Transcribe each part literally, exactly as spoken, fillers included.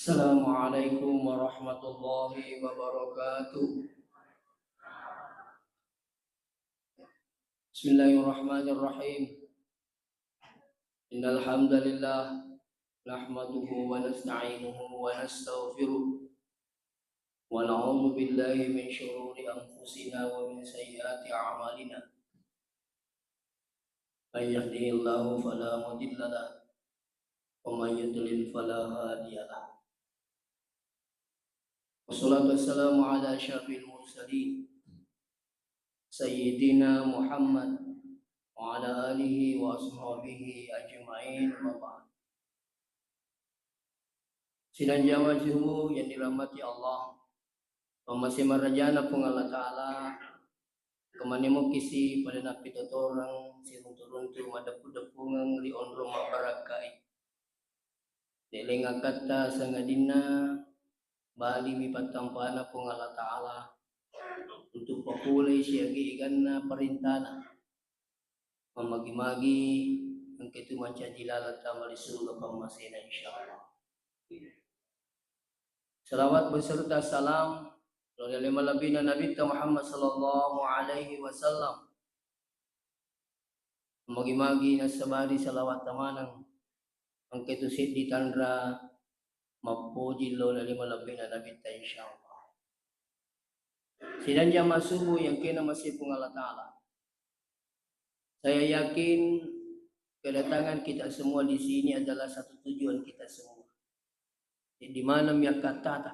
Assalamualaikum warahmatullahi wabarakatuh. Bismillahirrahmanirrahim. Innal hamdalillah, nahmaduhu wa nasta'inuhu wa nastaghfiruh, wa na'udzu billahi min syururi anfusina wa min sayyiati a'malina. Man yahdihillahu fala mudilla lah, wa man yudlil fala hadiya lah. Wassalatu wassalamu ala asyrafil mursalin, Sayyidina Muhammad, wa ala alihi wa ashabihi ajma'in, wa ba'd. Sidang jamaah subuh yang dirahmati Allah, pammasé marajana Puang Allah Ta'ala, kemané mukisi pada nappitotoreng siruntu-runtu madeppu-deppungeng ri onrong mabbarakkai. Dé' laing akkatta sangadinna balimi pattampana Puang Allah Ta'ala untuk papolei siaga-eganna parentana. Mammagi-magi engka tu mancaji laleng tama ri suruga pammasena, insyaallah. Salawat beserta salam ri ale malebbina Nabitta Muhammad sallallahu alaihi wasallam. Magi-magi nassabari salawat tamaneng, engka tu seddi tanra mappoji lao ri ale malebbina Nabitta, insyaallah. Sidang jamaah subuh yang kena masih Puang Allah Ta'ala. Saya yakin kedatangan kita semua di sini adalah satu tujuan kita semua. Jadi, di mana mi akkattata?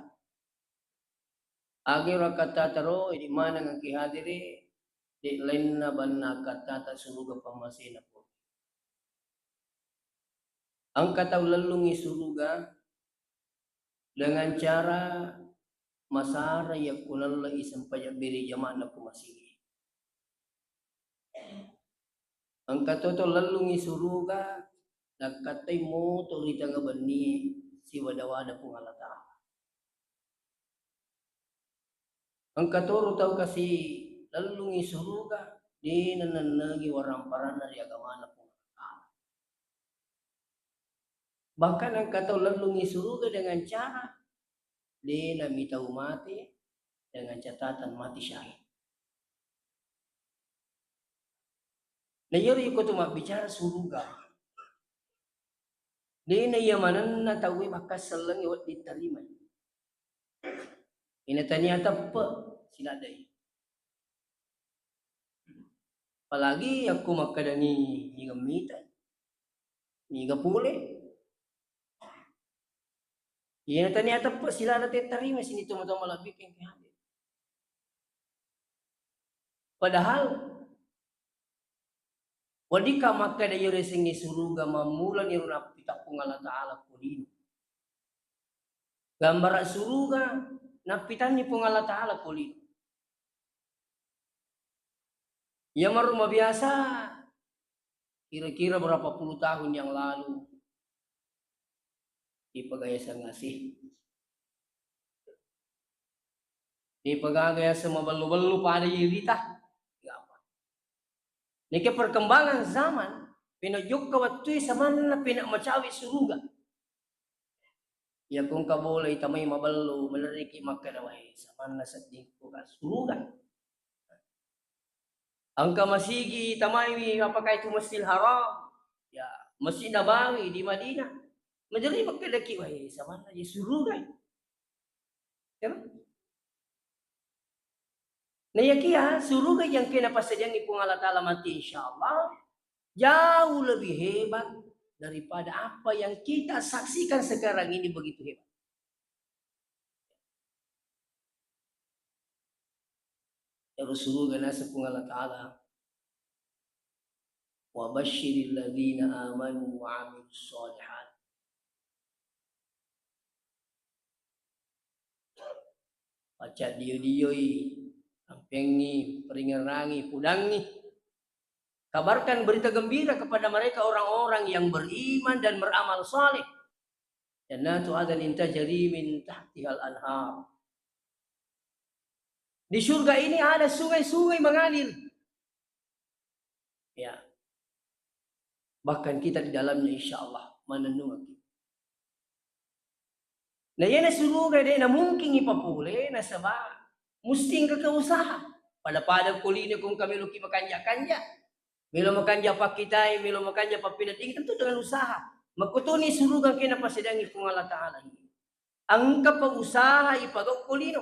Aga ero akkattata ro, idi maneng engka hadiri, dé' lainna banna akkattata suruga pammasena Puang. Engka tau lellungngi suruga dengan cara masara yakko nalle'i sempajang bere jama'na ko masigi. Engka to tau lellungngi suruga nakkattai moto ri tengnga benni siwada-wada Puang Allah Ta'ala. Engka toro tau kasi lellungngi suruga, dé' nannennengi waramparanna ri agamana Puang Allah Ta'ala. Bahkan engka tau lellungngi suruga dengan cara dé' namitau mate dengan catatan mati syahid. Na iyaro iko tu mabbicara suruga, dé' na iya manenna tauwe bakka sellengngi wedding tarimai. Ina tania teppe' siladdai. Apalagi yakko makkedangi niga mita, niga pole. Ina tania teppe' siladdai tettarima sini toma-toma malebbi kengke hadir. Padahal weddikka makkeda iyaro yasengnge suruga mammulani ro nappita Puang Allah Ta'ala ko lino. Gambara suruga nappitanni Puang Allah Ta'ala ko lino. Iya maru mabiasa kira-kira berapa puluh tahun yang lalu dipegaya sengasi. Dipegaya semabellu-bellu pada irita. Neke perkembangan zaman, pina jokka wettue samanna pina macawe suruga. Iya ko engka bola itamai mabellu, meneriki makkeda, "Wai, samanna sedding ko ka suruga." Engka masigi tamaiwi, apakah itu Masjidil Haram? Ya, Masjid Nabawi di Madinah. Maderri makkedaki, "Wai, samanna je suruga." Ya. Nah, iyakiya suruga yang kena pasadiangi Puang Allah Ta'ala mati, insyaallah jauh lebih hebat daripada apa yang kita saksikan sekarang ini begitu hebat. Ero suruga naseng Puang Allah Ta'ala, "Wa basyiril ladzina amanu wa amilus shalihat." Pacca dio-dioi, ampengi, peringerangi, pudangi. Kabarkan berita gembira kepada mereka orang-orang yang beriman dan beramal saleh. Jannatu adnin tajri min tahtihal anhar. Di surga ini ada sungai-sungai mengalir. Ya. Bahkan kita di dalamnya, insyaallah, manennungaki. Na iyana suruga de' namungkin ipapole, nasaba musti engka usaha. Pada-pada ko lino ko engka meloki makanja-kanja. Melo makanja pakkitai, melo makanja pappeneddingi, tentu dengan usaha. Makkotoni suruga engka napasedangi Puang Allah Ta'ala. Engka pa usaha ipagau ko lino.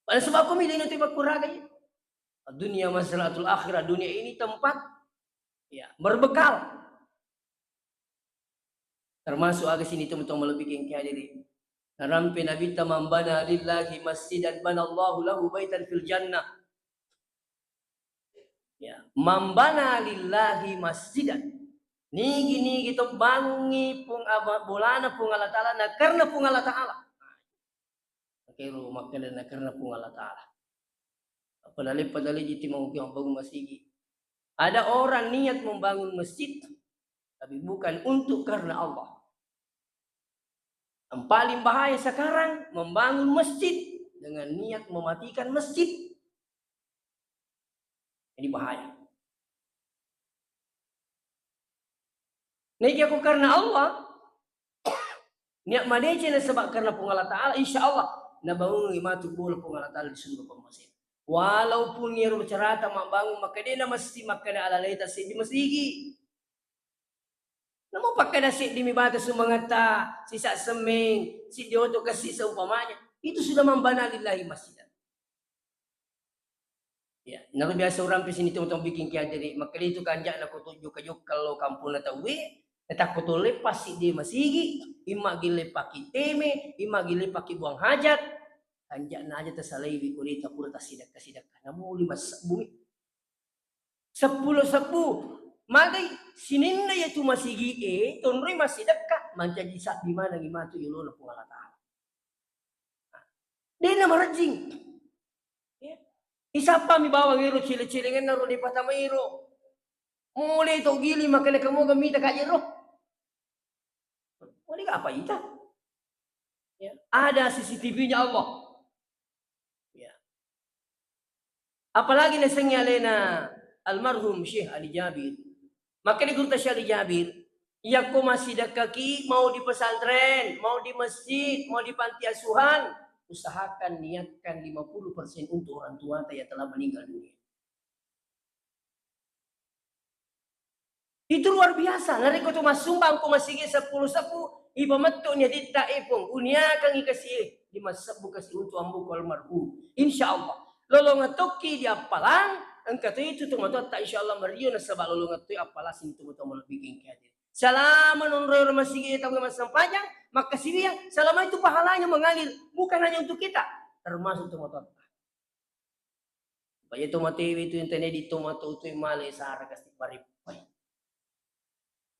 Pada sebab ko mi lino tu makkuraga iya. Dunia mazra'atul akhirah, dunia ini tempat, ya, berbekal. Termasuk aga sini teman-teman lebih kengki hadiri. Narampe Nabitta, "Man bana lillahi masjidan banallahu lahu baitan fil jannah." Ya, "Man bana lillahi masjidan." Nigi-nigi to bangungi Puang Aba-, bolana Puang Allah Ta'ala, na karena Puang Allah Ta'ala. Makero makkeda na karena Puang Allah Ta'ala. Apa nalepa daliji ti mau ki membangun masigi. Ada orang niat membangun masjid, tapi bukan untuk karena Allah. Yang paling bahaya sekarang membangun masjid dengan niat mematikan masjid. Ini bahaya. Naikia ko karena Allah, niat madeceng nasaba karena Puang Allah Ta'ala, insya Allah nabangungi matu bola Puang Allah Ta'ala di surga pammasena. Walaupun iyaro carata mabbangung, makkeda na mesti makkeda alaleta seddi masigi. Namo pakkeda seddi mi bata sumangetta, sisa semmeng, seddi oto kasi seumpamanya, itu sudah mambana lillahi masjidan. Ya, naro biasa urang pe sini tong-tong bikin ki hadiri, makkeda itu kanja'na ko tu jokka-jokka lo kamponna tauwe, natakko to leppassi de masigi, imma gille pakki teme, imma gille pakki buang hajat, kanja'na aja tasalaiwi ko de tapura tassidekka-sidekka, namuli massebbu mi. Seppulo sebbu, magai sininna iya tu masigi e, tonroi massidekka, mancaji sabbi manengi matu yolona Puang Allah Ta'ala. Dena marejjing. Ya. Isappami bawang ero cele-celengenna ro dipatamairo. Mole to gili makkeda kamoga mita kajero. Mole apa ita? Ya. Ada C C T V-nya Allah. Ya. Apalagi nasengngi alena almarhum Syekh Ali Jabir. Makkeda gurutta Syekh Ali Jabir, iyakko massidekkaki mau di pesantren, mau di masjid, mau di panti asuhan, usahakan niatkan lima puluh persen untuk orang tuata yang telah meninggal dunia. Itu luar biasa. Narekko tu massumbang ko masigi seppulo sebbu, ipametto ni aditta, eh, Puang, uniakangi kasi, eh, lima sebbu kasi untuk amboku almarhum. Insya Allah. Lolongeng tokki di appalang, engka to itu tomatoatta, insya Allah, mario nasaba lolongeng toi appalasing tomatoa malebbi kengki hadiri. Selama nonroi ro masigi tau massempajang, makkasiwiang, selama itu pahalanya mengalir, bukan hanya untuk kita, termasuk tomatoatta. Supaya to matewe tu yang tene di tomato tu male sara kasi mareppai.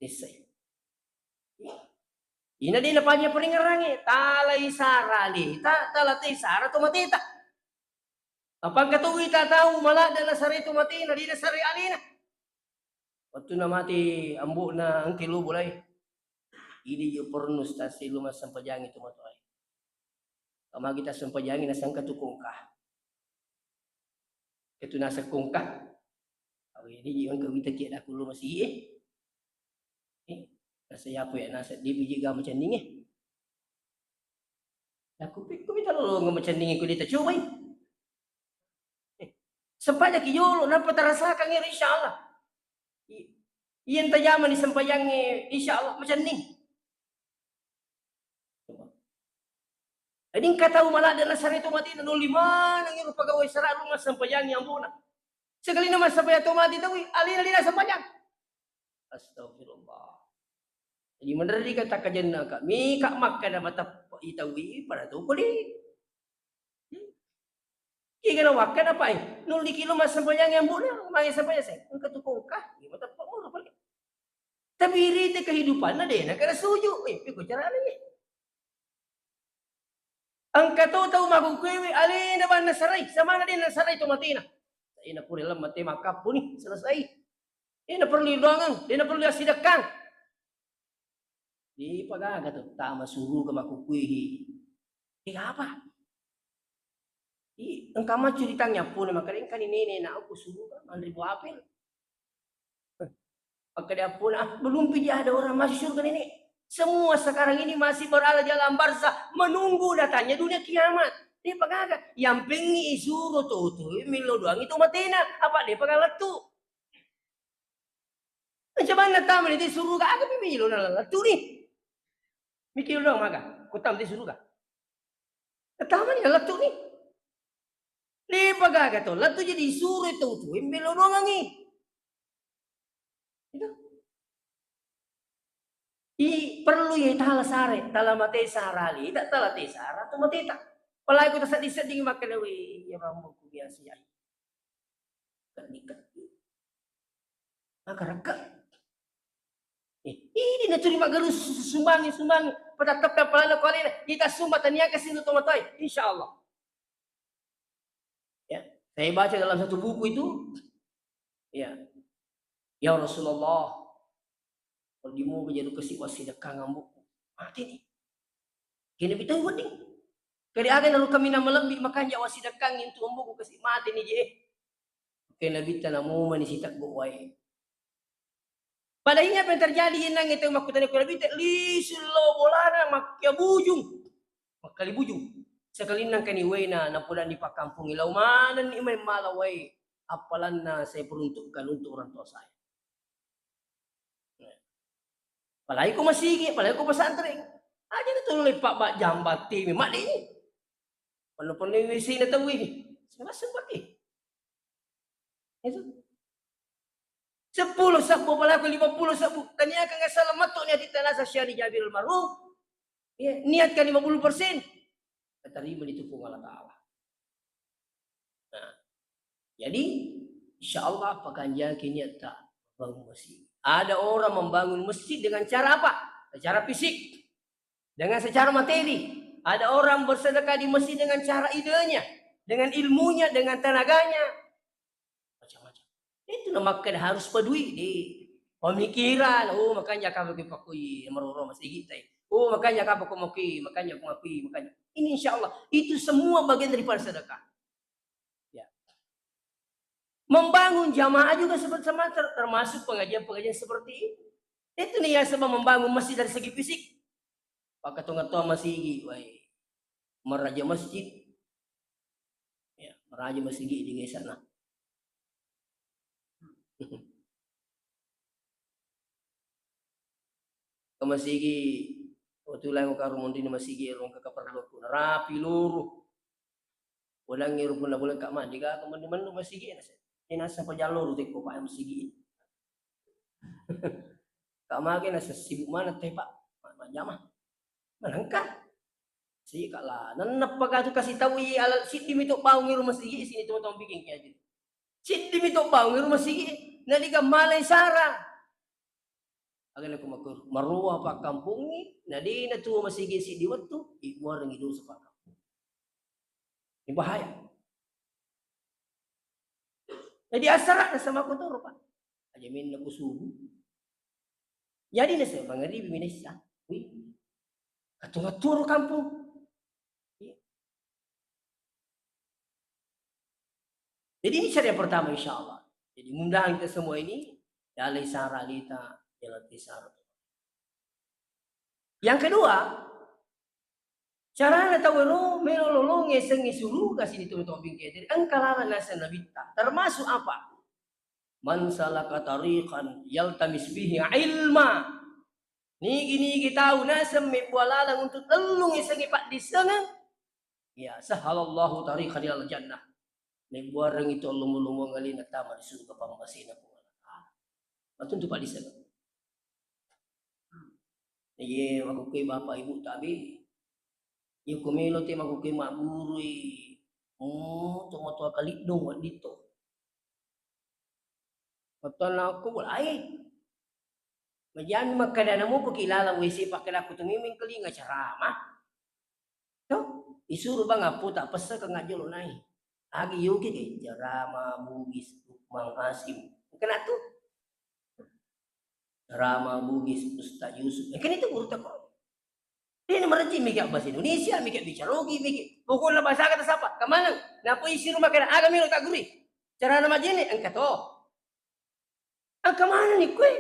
Nissai. Ina de napanya peringerange, talai sara aleta, tala te sara tomateta. Apa engka to ita tau maladde nasare tomatena, de nasare alena. Wettunna mate ambo'na engka lo bolae. Idi jo pornus tasi lo massempajangi tomatoae. Amagi tassempajangi nasengka tu kongka. Ketu naseng kongka. Awe, idi jo engka wita ki ada kulo masi e. Eh, rasa yapo ya naseng de biji ga macenning e. Aku pikku mita lolongeng macenning e ku de tacobai. Eh, sempajaki jolo, nappa tarasakan ero, insya Allah. I-, iya enta jamani sempajangnge, insya Allah, macenning. Jadi engka tau maladde nasare tomatena, nolli maneng ero pegawai sara lo massempajangi ambo'na. Sekalina massempajang tomate tau, alena de nasempajang. Astagfirullah. Jadi menderri ka takkajenna ka. Mika makkada mateppe'i tauwi pada toko de. Kega na wakkada pai. Nulli kilo massempajang yang bona, mai sempajang saya. Engka tu kongka, iya mateppe' moro pale. Tapi rite kehidupanna de na kada suju. Eh, piko carana ye? Engka to tau makkukuewe alena bang nasarai, samana de nasarai tomatena. Ina pura lem mate makkappu ni, selesai. Ina perlu doangeng, de na perlu assidekkang. Dipagaga to tama suruga makkukuehi. Ega apa? I, engka macuri tanya puna makkeda engkani nene na aku suruga manre buah apel. Makkeda appona, "Ah, belum pi ada orang masuk surga, Nenek." Semua sekarang ini masih berada di alam barzah, menunggu datangnya dunia kiamat. De'pa gaga, yampengngi isuro to tu, millau doangngi to matena, apa de'pa gaga lettu. Ancamanna tama ni te suruga, aga pi milo na lettu ni. Mikir doang maga, ko tama te suruga. Tama ni lettu ni. De'pa gaga to lettu, jadi isuro to tu, millau doangngi. Gitu. I, perlu ye tala sare, tala mate sara lita, tala te sara tu mateta. Apalagi ko tasedding-sedding makkeda, "Weh, iya rambuku biasa ya." Keddi-keddi. Maka rekka. Eh, ini na curi maggaru sumbangi, sumbangi. Patattap kepala ko alena. Ita sumba tania kasi to matai. Insya Allah. Ya, saya baca dalam satu buku itu, ya, "Ya Rasulullah, wedding moga jadi kasi wassidekkang amboku." Mate ni. Kena bitau wedding. Kali aga naru kami na malebbi makanja wassidekkangngi untuk amboku kasi mate ni je. Kena bitta namuma ni siteggu wae. Pada ini apa yang terjadi, inang itu makkutani ku Nabitta, lisu lao bolana makkia bujung. Makkali bujung. Sekalinna kani waena, napoda ni pakkampungi lao manenni mai mala wae. Appalanna saya peruntukkan untuk orang tua saya. Apalagi ko masigi, apalagi ko pesantren. Aja na tolong lepak bak jambat timi, mak dini. Penuh-penuh W C na tahu ini. Semua sempat eh. Itu. Sepuluh sabbu, apalagi lima puluh sabbu. Taniakan asal matuk ni hati tanasa syari Jabir almarhum. Ya, niatkan lima puluh persen. Keterima itu pun Allah Ta'ala. Nah, jadi, insya Allah, pakanjaki niatta bangun masjid. Ada orang membangun masjid dengan cara apa? Secara fisik, dengan secara materi. Ada orang bersedekah di masjid dengan cara idenya, dengan ilmunya, dengan tenaganya. Macam-macam. Itu namakkeda harus peduli di pemikiran. Oh, makanja kapang ko makkui maroro masigi tai. Oh, makanja kapang ko makkui, makanja ko makkui, makanja. Ini insya Allah, itu semua bagian daripada sedekah. Ya. Membangun jamaah juga seperti sama ter-, termasuk pengajian-pengajian seperti ini. Itu nih yang sebab membangun masjid dari segi fisik. Pakkatonga-tonga masigi, wae. Maraja masjid. Ya, maraja masigi di desa na. Ke masigi, kebetulan ko karo mondini masigi ero engka keperluanku. Narapi loro. Ulangi ero punna boleh kak mandi, kak mandi menu masigi nasa. Nasa pajallo ro teko pak masigi. Kak mage nasa sibuk mana teh pak, majama. Manengka. Sika lah, nenneppa katu kasih tahu i ala siddi mi to baung ero masigi sini teman-teman bikin kayak gitu. Siddi mi to baung ero masigi, na digammalai sara. Aga nako makkoro, maroa pakkampungngi, na dena tuo masigi siddi wettu, ibuarengngi dosa pakkampung. Ini bahaya. Jadi asara na sama kotoro, Pak. Aja minna ku subuh. Jadi nasa mangaribi minessa. Wih. Katunga turu kampung. Iya. Jadi ini cara yang pertama, insya Allah. Jadi mudah-mudahan kita semua ini, ya, alai sara lita, ya, lati sara. Yang kedua, carana tau ero melo lolong esengi suruga sini tu tau bingke. Jadi engka laleng naseng nabitta. Termasuk apa? "Man salaka tariqan yaltamis fihi ilma." Nigi-nigi tau naseng mebbuang laleng untuk tellung esengi paddissengeng. Ya, sahhalallahu tariqan ilal jannah. Mebbuareng itu lomo-lomo ngalina tama di surga pammasena Puang Allah Ta'ala. Matuntu paddissengeng. Iye, makkukkuwe bapak ibu tabe. Iya ko melo te makkukkuwe maggurui. Oh, to matoa kaliddong wedding to. Matoa nakko bolai. Majami makkada namupuki laleng W C pakkadakku tu miming kelinga ceramah. To, isuru bang apputa pessakeng ajjolo nai. Agi yuki ke ceramah Bugis Lukman Hasim. Kena tu. Rama Bugis Ustaz Yusuf. Eh, kan itu guru teko. Dia ini merejim mikir bahasa Indonesia, mikir bicara logi, mikir. Pokoknya bahasa kata siapa? Kemana? Napa isi rumah kena? Aga milo tak gurui. Cara nama jene, engka to. Engka mana nih kue?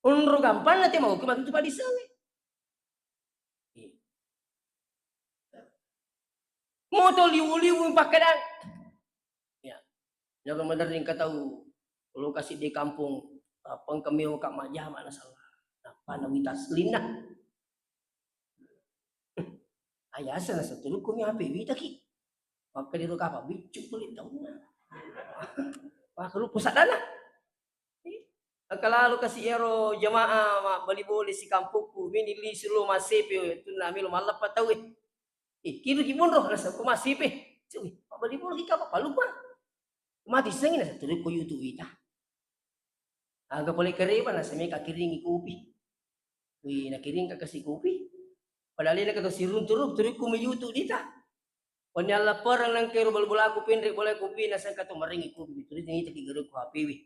Onro gampanna te mauki matuntu paddissengnge. Moto liwu-liwu pakkedang. Ya. Jaga maderring ka tau lokasi di kampung, apa engka mewa ka majjama na salah. Nappa na wita aslinna. Ayasa na seturukku mi H P wita ki. Makkediro kapa biccu kulit taunna. Makkalupu saddana. Engka lalo kasi ero jamaah mabbali bola si kampokku, mini lisu lo massepe, tunna melo malleppa tau e. Eh, kiru ki monro, nasaba massepe. Cui, mabbali bola ki kapa palupa. Mati sengi nasa turukku YouTube wita. Aga pole kareba nasa meka kiringi kopi. Wih, nakiring ka kasi kopi. Padahal ini kata sirun turuk, turukku mi YouTube dita. Wenni allappereng nangka ero bola-bolaku penre bola kopi nasengka to marengi kopi. Tuli nita ki garukku H P wi.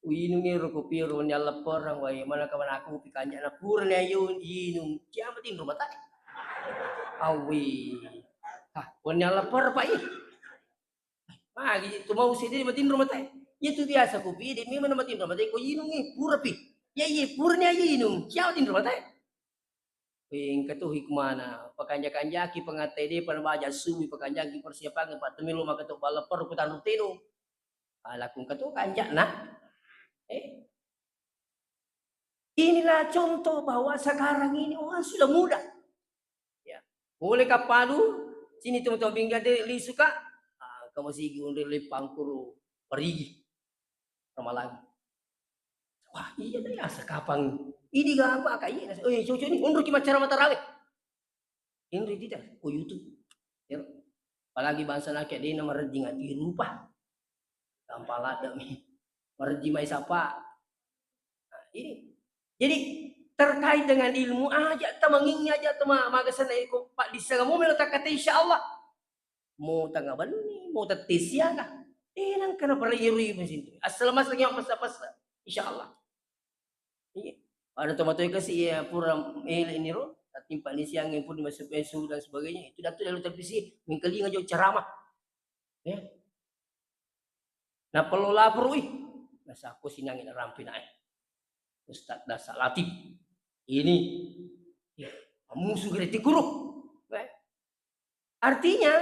Uinung ero kopi ero wenni allappereng wae mana ka mana kopi kanjana pura ni ayo inung. Kiamat inro mata. Awi. Ah, wenni allappereng pai. Magi tu mau seddi matinro mata. Iya tu biasa kopi de memang matinro mata ko inung e pura pi. Ya iye pura ni ayo inung. Kiamat inro mata. Engka tu hikmana, pakanja-kanjaki pangatte de pada baja suwi, pakanjaki persiapangnge, pattemelo maka to balla perru kutanru tedong. Alakku engka tu kanjana. Eh. Inilah contoh bahwa sekarang ini orang sudah mudah. Ya. Boleh kappalu, sini teman-teman bingga de lisuka. Ah, kamu sigi unri lepangkuru perigi. Ramalang. Wah, iya deh, asa kapang. Idi gamba ka iya. Oh, iya, cocok ni. Unruki macara matarawe. Inri tita, ko YouTube. Ya. Apalagi bangsa nake dena marejjing ati rupa. Gampang ladde mi. Marejjing mai sapa. Nah, ini. Jadi terkait dengan ilmu aja tamangingi aja tama magasana iko Pak Disa kamu melo takate insyaallah. Mo tengnga benni, mo tette siaga. Eh, nengka naparajui-rujui mesin tu. Asal masaknya pesa-pesa. Insyaallah. Iya. Ada tomatoe kasi iya pura ele ini ro, tatimpa ni siang pun masuk S U dan sebagainya. Itu datu lalu televisi mengkalinga jo ceramah. Ya. Nappa lo lapor, wih, nasakko sinangi narampe nae. Ustaz Dasa Latif. Ini, ya, musuh gede guru. Eh. Artinya,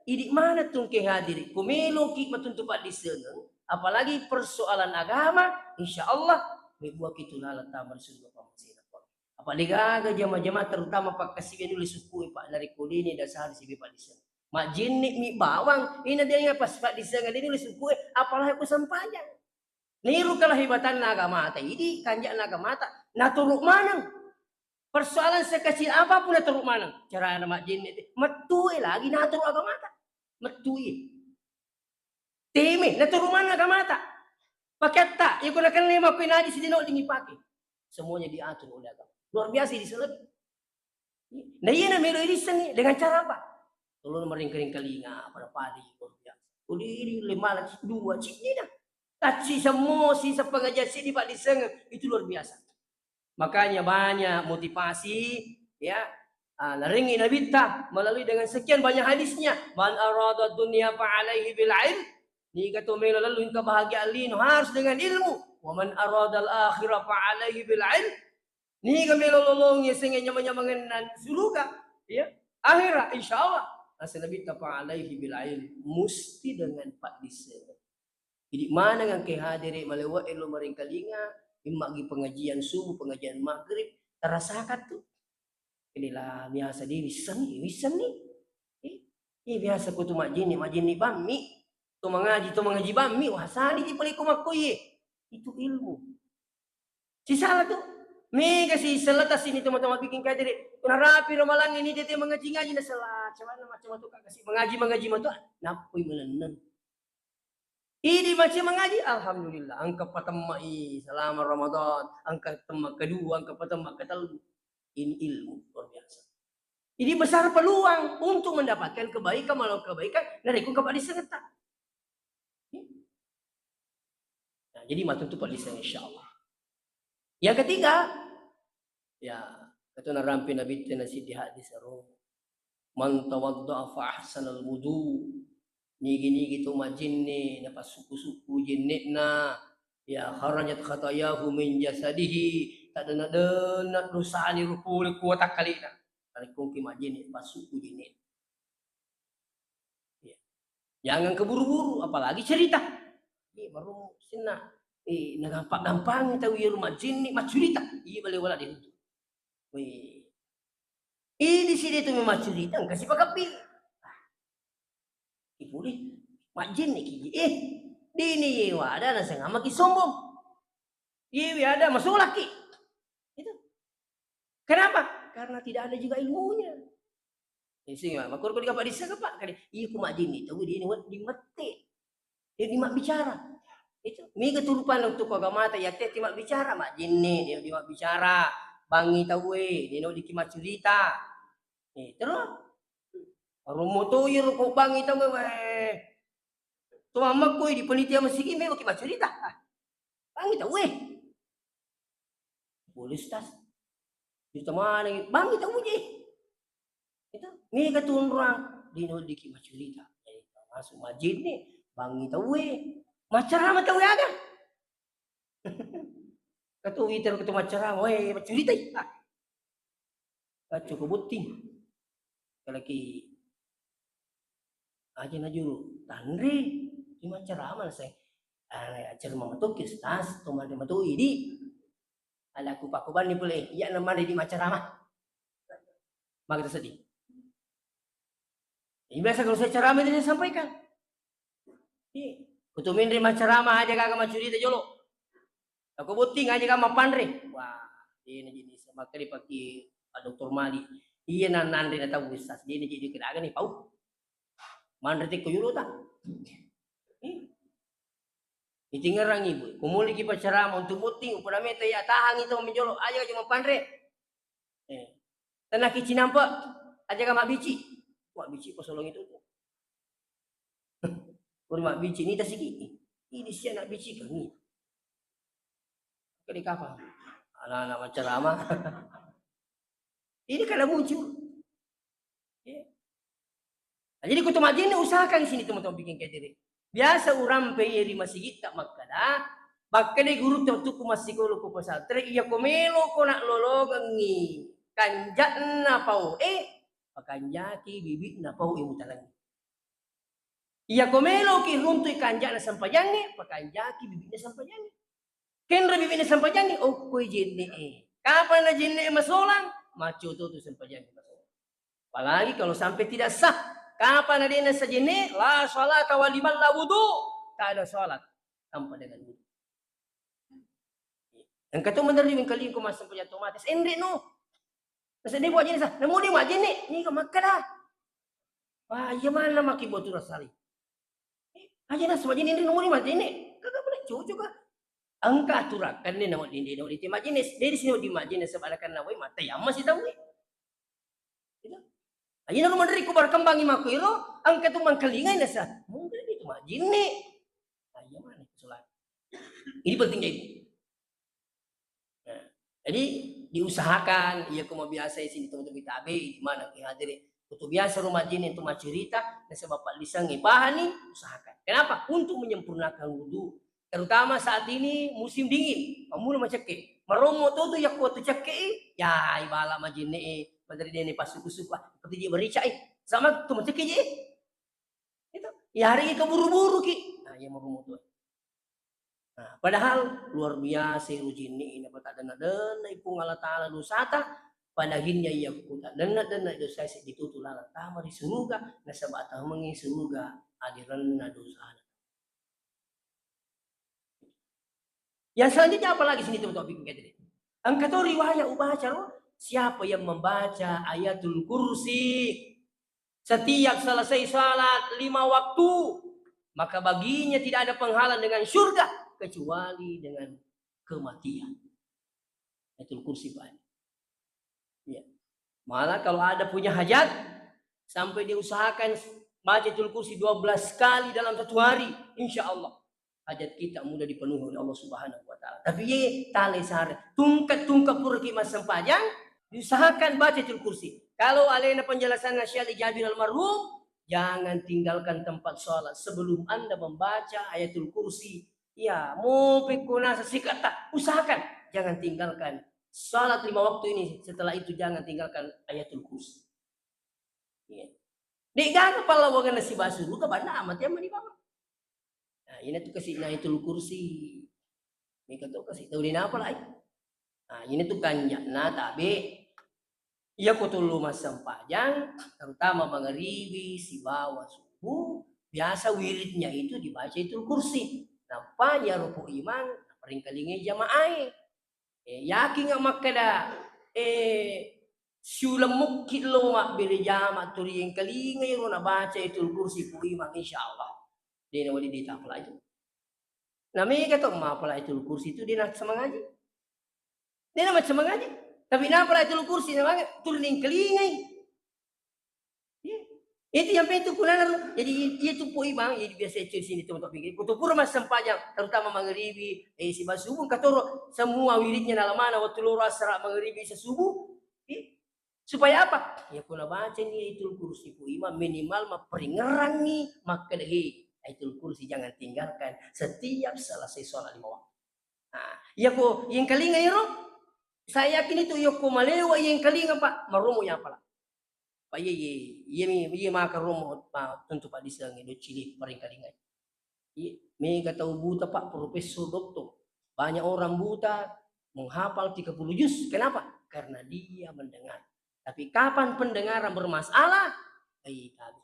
idi mana tungke hadiri, ku meloki matuntu paddissengeng, apalagi persoalan agama, insya Allah, mebuaki tu laleng tama ri surga pammasena. Apa degaga jama-jama terutama pakkasiwiang nulle sukkue, Pak, narekko dene dasari sibe paddissengeng. Majjenne mi bawang, ina de nga pas paddissengeng de nulle sukkue, apalagi ku sempajang. Niru kalahebatanna agamata, idi kanja'na agamata, naturu maneng. Persoalan sekecil apapun naturu maneng. Carana majjenne te, mettue lagi naturu agamata. Mettue. Teme, naturu maneng agamata. Pakeatta, iko nakenna makkoi najis de no dingipake. Semuanya diatur oleh agama. Luar biasa idi selebih. Nah, iya na melo irissengngi dengan cara apa? Tolong meringkering kalinga, pada padi, luar biasa. Kodi ini lima dua, cini dah. Tacci semua si sepengajian sini Pak Diseng, itu luar biasa. Makanya banyak motivasi, ya, ah, narengi Nabitta melalui dengan sekian banyak hadisnya. "Man arada dunya fa alaihi bil ilm." Niga to melo lalu kebahagiaan lino harus dengan ilmu. "Wa man aradal akhirah fa alaihi bil ilm." Niga melo lolongi senge nyamang-nyamangenna suruga, ya, akhirat, insya Allah. Naseng Nabitta, "Fa alaihi bil ilm." Musti dengan paddissengeng. Jadi maneng engke hadere malewe lo maringkalinga, immagi pengajian subuh, pengajian maghrib, terasakan tu. Inilah biasa di wissenni, wissenni. Eh, eh, biasa ko tu majjinni, majjinni bammi. To mangaji, to mangaji bammi, wah sadi di pale ko makkoye. Itu ilmu. Sisala tu. Mega si selata sini teman-teman bikin kadere. Narapi ramalang ini tete mangaji-ngaji na sela. Cuman macam tu kasi mangaji-mangaji matu. Napoi menenun. Idi macam mangaji, alhamdulillah. Angka patemma i selama Ramadan, angka temma kedua, angka patemma ketelu. Ini ilmu luar biasa. Jadi besar peluang untuk mendapatkan kebaikan, malah kebaikan dari ku kepada serta. Nah, jadi matuntu paddisseng, insya Allah. Yang ketiga, ya, kata narampe Nabitta na siddi hadis ro, "Man tawadda'a fa ahsanal wudu." Nigi-nigi to majjinni, napasukku-sukku jenne'na, Ya kharajat khatayahu min jasadihi, tadenna-denna dosana ro pole ku watakkalena. Narekko engka majjenne, passuku jenne. Ya. Jangan keburu-buru, apalagi cerita. Iya, baru senna. Eh, nagampang-gampang tau iya majjenne, maccurita. Iya, bale wala dihuntu. Weh. Idi sidi tu memang cerita engka sipakabbi. Ipuli majjenne ki, eh, dini ye wada naseng amaki sombong. Ye wada masolaki. Itu. Kenapa? Karena tidak ada juga ilmunya. Isi ma, makko ko digapa disseng, Pak, kali, iya ku majjenne tau, dia ni wedding mette. Dia di mabbicara. Itu. Mega tu rupanna tu ko agamata, ya te, di mabbicara, majjenne, dia di mabbicara. Bangi tauwe, dia no diki maccurita. Eh, terus? Romo to iro ko bangi tauwe, weh. Tu mammakku di panitia masigi, memang ki maccurita. Ah, bangi tauwe. Boleh, Ustaz. Cerita mana? Bangi tau je. Itu, mega tu onrang, dino diki maccurita. Jadi, masuk majjenne, bangi tauwe. Maccarama tauwe aga? Katu iter katu maccarama, weh, maccurita. Ah. Kacco ko botting. Kalaki aja najuru tanre, di maccarama naseng. Ah, acara mama toki, Ustaz, to manre matoi di. Ada ku pakko banni pole, iya na manre di maccarama. Maka sedih. Ini biasa kalau saya ceramah itu saya sampaikan. Iya. Kutu menre maccarama aja kagak maccurita jolo. Aku botting aja kagak mappanre. Wah, ini jenis maka dipake Pak Doktor Mali. Iya, nan nanre na tahu, Ustaz. Dia ini jadi kira nih pau. Manre tiko jolo ta. Iya. Itingerang ibu, kumuliki paccarama untuk botting, upada meta ya tahang itu menjolo, aja cuma panre. Eh. Tenaki cinampa, aja ka mabbici. Mabbici ko solong itu. Uri mabbici ni tasiki. Ini sia nak bici kami. Kali kapang. Anak-anak maccarama. Ini kada muncul. Iya. Nah, jadi kutu majjenne usahakan sini teman-teman bikin kedere. Biasa urampe iya ri masigitta makkada, makkeda gurutta wettukku massikolo ko pesantren, iya ko melo ko nak lologengi kanja'na pau e, pakanjaki bibitna pau e mutalengi. Iya ko meloki runtui kanja'na sempajangnge, pakanjaki bibitna sempajangnge. Kenro bibitna sempajangnge, okkoi jenne'e. Kapang na jenne'e masolang, maccoto tu sempajangnge masolang. Apalagi kalau sampai tidak sah. Kapang na de'na sah jenne'e, la salata wa liman la wudu. Tak ada salat tanpa dengan wudu. Engka to menerri mengkalinga ko massempajang otomatis. Enre no. Nasa de' buat jenis, namu de' buat jenis. Ni ka makkada. Wah, iya mana maki buat turasari. Aja na sebagian ini nomor lima jenis. Kagak boleh cocok kah? Engka aturan kan ni nama dindi no di majjenis. Dia di sini di majjenis sebab kan nawai mata yang masih tahu. Gitu. Aja na rumah dari ku berkembang imaku iro, engka tu mangkalingai nasa. Mungkin itu majjenis. Aja mana kesulitan. Ini pentingnya itu. Nah, jadi diusahakan, iya ko mabiasa sini teman-teman kita abe, di mana ki hadiri. Kutu biasa rumah jenis untuk maccurita, nasaba pallisangngi pahani, usahakan. Kenapa? Untuk menyempurnakan wudu. Terutama saat ini musim dingin, pamula macekke. Marommo to tu yakko tu cekke, ya ibala majenne e, madari dene pasuku-suku, ah, seperti dia berica e. Sama tu macekke je. Itu. Ya hari ini keburu-buru ki. Nah, ya marommo tu. Nah, padahal luar biasa ero jinni e, napataddenna-denna i Puang Allah Taala dosata, pada akhirnya iya ku taddenna-denna dosa seddi tutu lalang tama ri suruga, nasaba taumengngi suruga adirenna dosana. Yang selanjutnya apa lagi sini teman-teman bikin kayak tadi? Engka to riwayat ubaca ro, siapa yang membaca Ayatul Kursi setiap selesai salat lima waktu, maka baginya tidak ada penghalang dengan surga kecuali dengan kematian. Ayatul Kursi banyak. Ya. Malah kalau ada punya hajat, sampai diusahakan baca Ayatul Kursi dua belas kali dalam satu hari, insya Allah hajat kita mudah dipenuhi oleh Allah Subhanahu wa Ta'ala. Tapi ye tale sare, tungkat-tungkat puraki massempajang, diusahakan baca Ayatul Kursi. Kalau alena penjelasan Syekh Jabir almarhum, jangan tinggalkan tempat sholat sebelum Anda membaca Ayatul Kursi Iya, mope ko naseng siketta, usahakan jangan tinggalkan salat lima waktu ini, setelah itu jangan tinggalkan Ayatul Kursi. Iya. De'gaga pallawangenna sibawa suruga, banna amate mani bawang. Nah, ina tu kasi Ayatul Kursi. Mega to kasi tau de napalai. Nah, ina tu kanja'na tabe. Iya ko tullu massempajang, terutama mangaribi sibawa subuh, biasa wiridnya itu dibaca Ayatul Kursi. Nappa iyaro Pu Imang naparingkalingai jamaae. Eh, yakinga makkeda, eh, siuleng mukki lo mabbere jama tuli engkalingai ro nabaca Ayatul Kursi Pu Imang, insyaallah. De nawali de tapalai tu. Na mega to mapalai Ayatul Kursi tu de nassemangaji. De namacca mangaji. Tapi napalai Ayatul Kursi na mange tuli engkalingai. Iya. Itu yang penting kunana ro. Jadi, iya tu Pu Imang, jadi biasa itu sini teman-teman pikir. Kutu pura massempajang, terutama mangaribi, eh, sibawa subuh, katoro semua wiridnya nalamana waktu loro asara mangaribi isa subuh. Iya. Supaya apa? Ya, kuna baca ni Ayatul Kursi Pu Imang minimal mapperingerangi makkeda, "Hei, Ayatul Kursi jangan tinggalkan setiap selesai sholat lima waktu." Nah, iya ko engkalinga ero, saya yakin itu iya ko malewa engkalinga, Pak, maromo ya pala. Pak, iya, iya, iya mi, iya maka romo, Pak, tentu Pak disengi do cili paringkalinga. Iya, mega tau buta, Pak, profesor, doktor. Banyak orang buta menghafal tiga puluh juz. Kenapa? Karena dia mendengar. Tapi kapan pendengaran bermasalah, eh, tabe.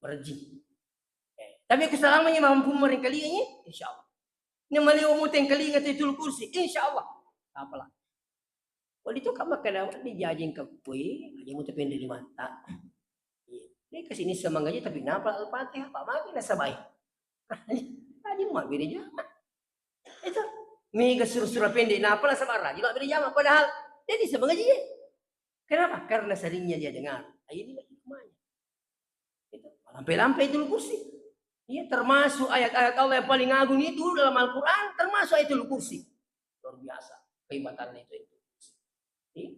Merejing. Eh, tapi ku salamanya mampu maringkalinga, insyaallah. Ini malewa mutengkalinga tu Ayatul Kursi, insyaallah. Apalah. Wali to ka makkeda, "Wedding jaji engka kue, aja mutepende limatta." Iya. Ini kasih ini semangat aja, tapi napa Al-Fatihah, Pak, magi nasabai. Aja, aja mau beda jama. Itu mega sura-sura pendek, napa nasaba rajin lo beda jama. Padahal dia bisa mengaji, ya. Kenapa? Karena seringnya dia dengar. Ah, inilah hikmahnya. Itu, lampe-lampe Ayatul Kursi. Iya, termasuk ayat-ayat Allah yang paling agung itu dalam Al-Quran, termasuk Ayatul Kursi. Luar biasa kehebatannya itu, Ayatul Kursi. Iya.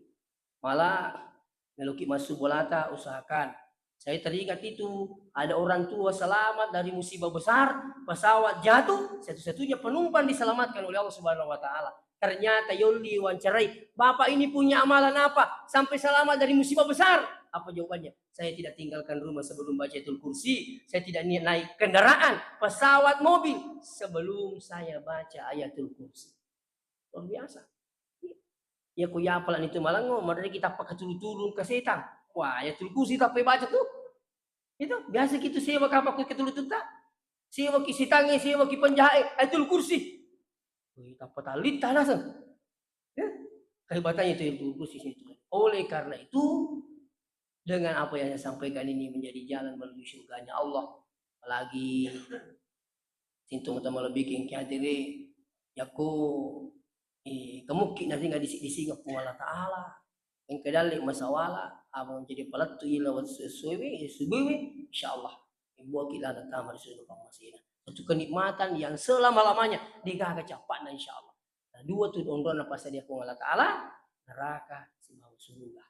Malah, meloki masuk bolata, usahakan. Saya teringat itu, ada orang tua selamat dari musibah besar, pesawat jatuh, satu-satunya penumpang diselamatkan oleh Allah Subhanahu wa Ta'ala. Ternyata yolli wawancarai, "Bapak ini punya amalan apa sampai selamat dari musibah besar?" Apa jawabannya? "Saya tidak tinggalkan rumah sebelum baca Ayatul Kursi, saya tidak ni-, naik kendaraan, pesawat, mobil sebelum saya baca Ayatul Kursi." Luar biasa. Ya, ku yapala itu malango, madari kita pakai tulu-tulu ke setan. Wah, Ayatul Kursi tak baca tuh. Itu biasa gitu sewa kapal ke tulu-tulu tak. Sewa ki setan, sewa ki penjahat, Ayatul Kursi. Wih, tak patah lintah langsung. Ya, kehebatannya itu Ayatul Kursi itu. Oleh karena itu, dengan apa yang saya sampaikan ini menjadi jalan menuju surganya Allah. Apalagi sintu mata malebbiking ki hadiri, yakko, eh, kemukki naringa disi-disinga Puang Allah Ta'ala. Engka dalle masawala, apa menjadi palettu ila wat-, sesuai, sesuai, insyaallah. Ibuaki lana tama di surga pammasena. Satu kenikmatan yang selama-lamanya, degaga capa'na, insyaallah. Nah, dua tu onronna passadia Puang Allah Ta'ala, neraka sibawa suruga.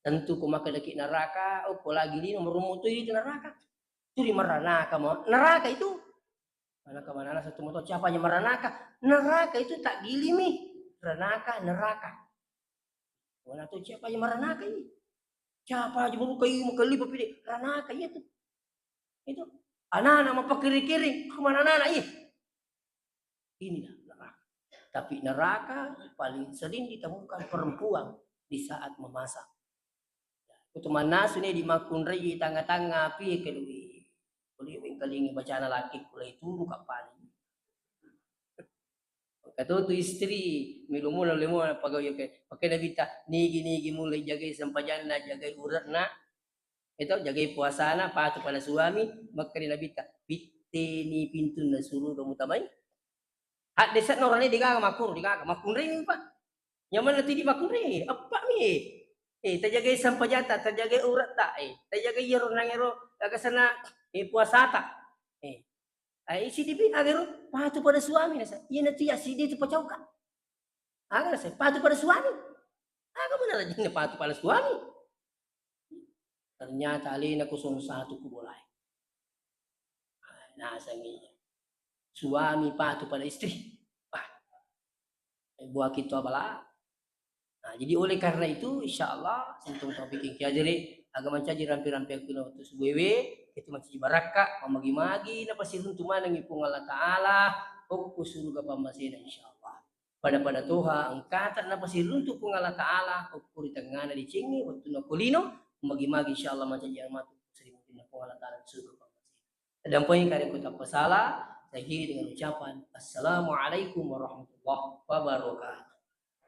Tentu ko makkedaki neraka, oh, ko lagi lino, merumu tu itu neraka. Tu di meranaka mo, neraka itu. Mana ke mana satu motor, siapa aja meranaka? Neraka itu tak gilimi. Renaka, neraka. Mana tu siapa aja meranaka ini? Siapa aja mau kayu, mau kali, papi, ranaka iya tu. Itu. Anak-anak mau pakiring-kiring, kemana anak-anak iya? Inilah neraka. Tapi neraka paling sering ditemukan perempuan di saat memasak. Kutu mannasu ni di makkunrai tangnga-tangnga api kedui. Kuli wengkalingi bacana laki kulai turu kapali. Katutu istri, milumuna lemuna pagawi ke, pakai nabitta, nigi-nigi mulai jagai sempajanna, jagai uratna, itu jagai puasana, patu pada suami, makkani nabitta, pitteni pintunna suruga mutamai. Haddese'na orangnya degaga makkuru, degaga makkunrai mi, Pak. Nyamanna tidi makkunrai, eppa mi. Eh, tajagai sampajata, tajagai uratta, eh, tajagai iyaro nangero, aga sana, eh, puasata. Eh, ai sidipi agaro patu pada suami nasa. Iya natu ya sidi tu pacauka. Aga nasa patu pada suami. Aga mana rajinna patu pada suami? Ternyata alena kosong satu kubolai. Ah, nasengi. suami patuh pada istri. Wah, buah kita bala. Nah, jadi oleh karena itu, insya Allah, sentuh topik yang kiajari, agak mancaji rampi-rampi aku waktu subuh ewe, itu mancaji barakka, mamagi-magi, napasiruntu manengi Puang Allah Ta'ala, okko surga pammasena, insya Allah. Pada-pada toha, engkata napasiruntu Puang Allah Ta'ala, okko ri tengngana decengi, waktu nakolino, magi-magi, insya Allah, mancaji armatu, sering Puang Allah Ta'ala, surga pammasena. Dampeng kareku tappa sala, saya akhiri dengan ucapan, Assalamualaikum warahmatullahi wabarakatuh.